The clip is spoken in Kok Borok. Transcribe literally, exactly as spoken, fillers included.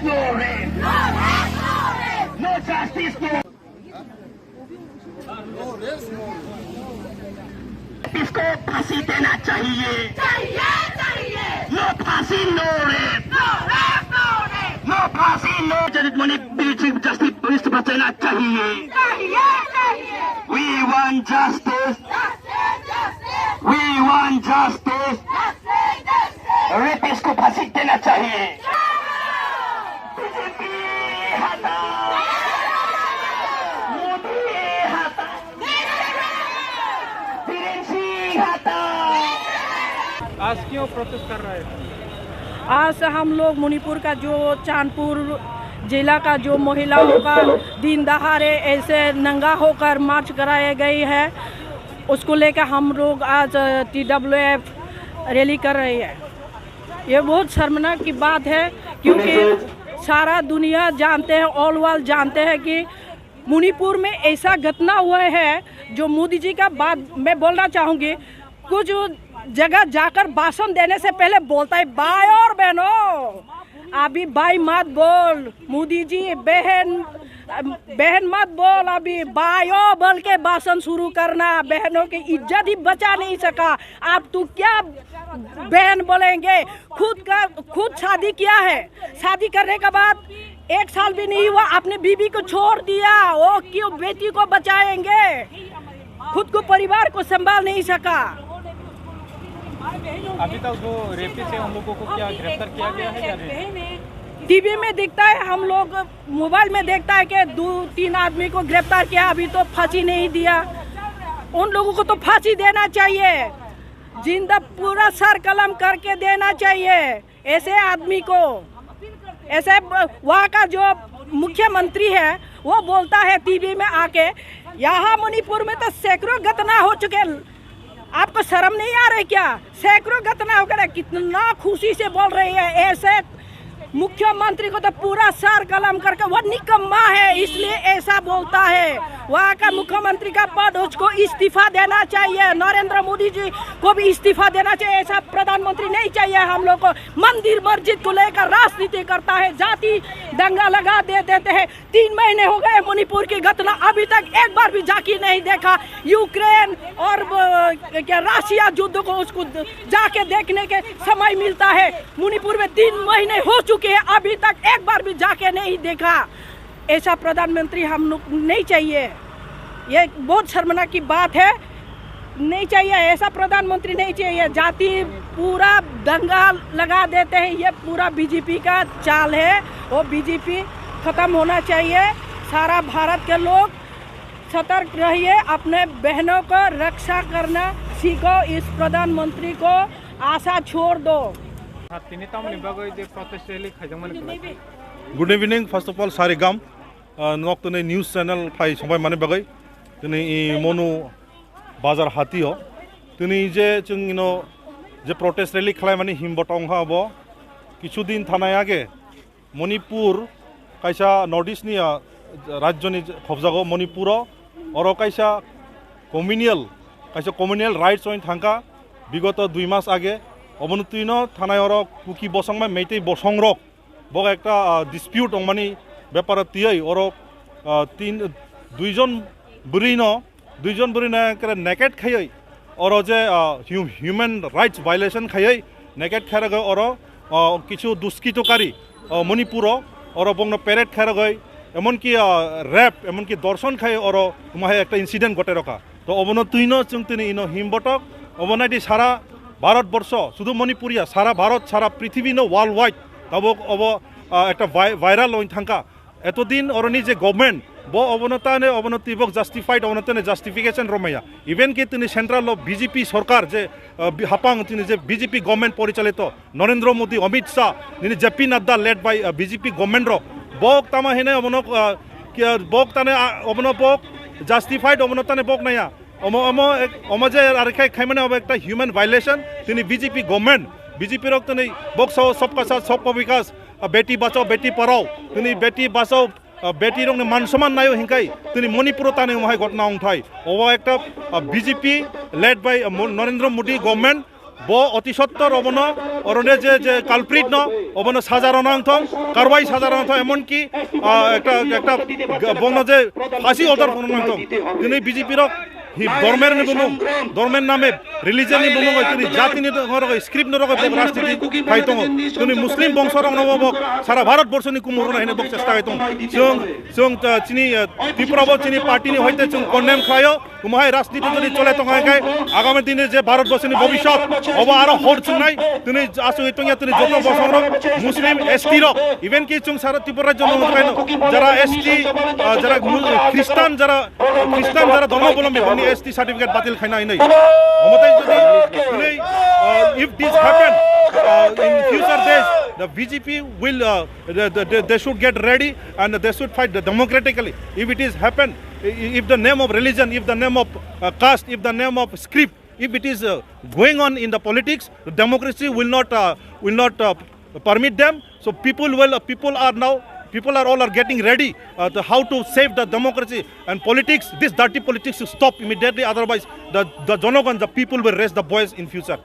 No rape. No justice, no. इसको फांसी देना चाहिए। चाहिए, चाहिए। No फांसी, no rape। No rape, no rape। No फांसी, no। जज मणि, चीफ जस्टिस इस्तीफा देना चाहिए। चाहिए, चाहिए। We want justice। Justice, justice। We want justice। Justice, justice। Rapist को फांसी देना चाहिए। बीजेपी हटाओ। मोदी हटाओ। बीरेन सिंह हटाओ। आज क्यों प्रोटेस्ट कर रहे हैं? आज हम लोग मणिपुर का जो चैनपुर जिला का जो महिलाओं का दिन दहाड़े ऐसे नंगा होकर मार्च कराए गई है, उसको लेकर हम लोग आज टीडब्ल्यूएफ रैली कर रही है। ये बहुत शर्मनाक की बात है, क्योंकि सारा दुनिया जानते हैं, ऑल वर्ल्ड जानते हैं कि मणिपुर में ऐसा घटना हुआ है। जो मोदी जी का बात मैं बोलना चाहूँगी, कुछ जगह जाकर भाषण देने से पहले बोलता है, भाई और बहनों, अभी भाई मत बोल, मोदी जी, बहन, बहन मत बोल, अभी भाइयों बोल के भाषण शुरू करना। बहनों की इज्जत ही बचा नहीं सका, आप तो क्या बहन बोलेंगे? खुद का, खुद शादी किया है, शादी करने के बाद एक साल भी नहीं हुआ, अपने बीवी को छोड़ दिया, वो क्यों बेटी को बचाएंगे? खुद को, परिवार को संभाल नहीं सका। अभी तक वो रेपिस्ट है, उन लोगों को क्या गिरफ्तार किया गया है या नहीं? टीवी में दिखता है, हम लोग मोबाइल में देखता है कि दो तीन आदमी को गिरफ्तार किया, अभी तो फांसी नहीं दिया। उन लोगों को तो फांसी देना चाहिए, जिंदा पूरा सर कलम करके देना चाहिए। ऐसे आदमी को, ऐसे ब-, वहाँ का जो मुख्यमंत्री है, वो बोलता है टीवी में आके, यहाँ मणिपुर में तो सैकड़ों घटना हो चुके, आपको शर्म नहीं आ रही क्या? सैकड़ों घटना हो गया, कितना खुशी से बोल रही है। ऐसे मुख्यमंत्री को तो पूरा सर कलम करके, वो निकम्मा है, इसलिए ऐसा बोलता है। वहाँ का मुख्यमंत्री का पद उसको इस्तीफा देना चाहिए, नरेंद्र मोदी जी को भी इस्तीफा देना चाहिए। ऐसा प्रधानमंत्री नहीं चाहिए हम लोग को। मंदिर मस्जिद को लेकर राजनीति करता है, जाति दंगा लगा दे देते हैं। तीन महीने हो गए मणिपुर की घटना, अभी तक एक बार भी जाके नहीं देखा। यूक्रेन और, अ, क्या रशिया युद्ध को उसको जाके देखने के समय मिलता है। मणिपुर में तीन महीने हो चुके हैं, अभी तक एक बार भी जाके नहीं देखा। ऐसा प्रधानमंत्री हम लोग नहीं चाहिए। ये बहुत शर्मनाक की बात है, नहीं चाहिए, ऐसा प्रधानमंत्री नहीं चाहिए। जाति पूरा दंगा लगा देते हैं, ये पूरा बीजेपी का चाल है। वो बीजेपी खत्म होना चाहिए। सारा भारत के लोग सतर्क रहिए, अपने बहनों को रक्षा करना सीखो। इस प्रधानमंत्री को आशा छोड़ दो। Tini tamoni bagwi je protest rally khaijakmani kwlai? Good evening, first of all, Sarigam. Ah, nok tini news channel phai songbai mani bagwi. Tini i Monu Bazar Hatio. Tini je chwng ino je protest rally khlaimani himbo tongkha abo. Kichu din thanai age Manipur kaisa North East ni, ah, rajyo ni khobjago Manipuro. Oro kaisa communal, kaisa communal rights oin thangkha bigoto dui mas age. Obono twino thanai oro Kuki bosong bai Meitei bosong rok bo ekta, ah, dispute ongmani beparo tiyoi oro, ah, tin, duijon bwrwino, duijon bwrwino ekre naked khaioi oro je, ah, hu-, human rights violation khaioi naked khairogoi oro, ah, kichu duskitokari, ah, Manipuro oro bongno parade khairogoi emonki, ah, rape, emonki dorshon khai oro umahai ekta incident gote rokha. To obono twino chwng tini ino himbotok, obo naidi sara Bharat borsho, sudu Manipur ya, sara Bharat, sara prithibi no worldwide tabok obo, ah, ekta vi-, viral oin thangkha. Etodin oroni je government, bo obono tane obono tibok justified, obono tane justification romaya. Even ki tini central lo B J P sorkar je, ah, bi-, hapang tini je B J P government porichalito, Narendra Modi, Amit Shah, nini J P Nadda led by, uh, B J P government rok. Bok tama hine omono, uh, kia, bok tane, uh, omono bok justified omono tane bok naya. Omo, omo, ek-, omo je ar khai, khaimani obo ekta human violation. Tini B J P government, B J P rok tini bok sao sabka saath sabka vikas, uh, beti bachao, beti padhao. Tini beti bachao, uh, beti rok ni man saman nayo hinkai. Tini Manipur tane omo hai ghotna ongthai. Obo ekta, uh, B J P led by, uh, Mo-, Narendra Modi government. Bo oti sottor obono, orone je, je culprit no, obono saja rwna wngthong, karwai saja rwna wngthong, emonki, ah, ekta, ekta g-, bono je phasi order phunukna wngthong. Tini B J P rok hi dormer ni bumung, dormer name, religion ni bumung, tini jati ni rok, script ni rok, bo rajniti khai tongo. Tini Muslim bongso rok no bo sara Bharat borso ni kumur rwna hine bo chesta khai tongo. Chwng, chwng, ah, chini, ah, Tripura bo chini party ni hoite chwng condemn khlaio. Kumohai rajniti jodi chole tong hai khe, agami dine je Bharat borso ni bobisot, obo aro hor chungnai, tini asugwi tongya tini joto bosong rok, Muslim, S T rok, even ki chwng sara Tripura rajyo no hwnkhai no, jara S T, ah, jara mu-, Christian, jara Christian, jara dhormo bolombi bongni S T certificate batil khaina hinwi. Omotai jodi tini, ah, if this happen, ah, in future days, the B J P will, ah, the, the, the, they should get ready and they should fight the democratically. If it is happen, i-, if the name of religion, if the name of, uh, caste, if the name of script, if it is, uh, going on in the politics, the democracy will not, uh, will not, uh, permit them. So people will, uh, people are now, people are all are getting ready, uh, to how to save the democracy and politics. This dirty politics should stop immediately. Otherwise, the, the Jonogon, the people will raise the voice in future.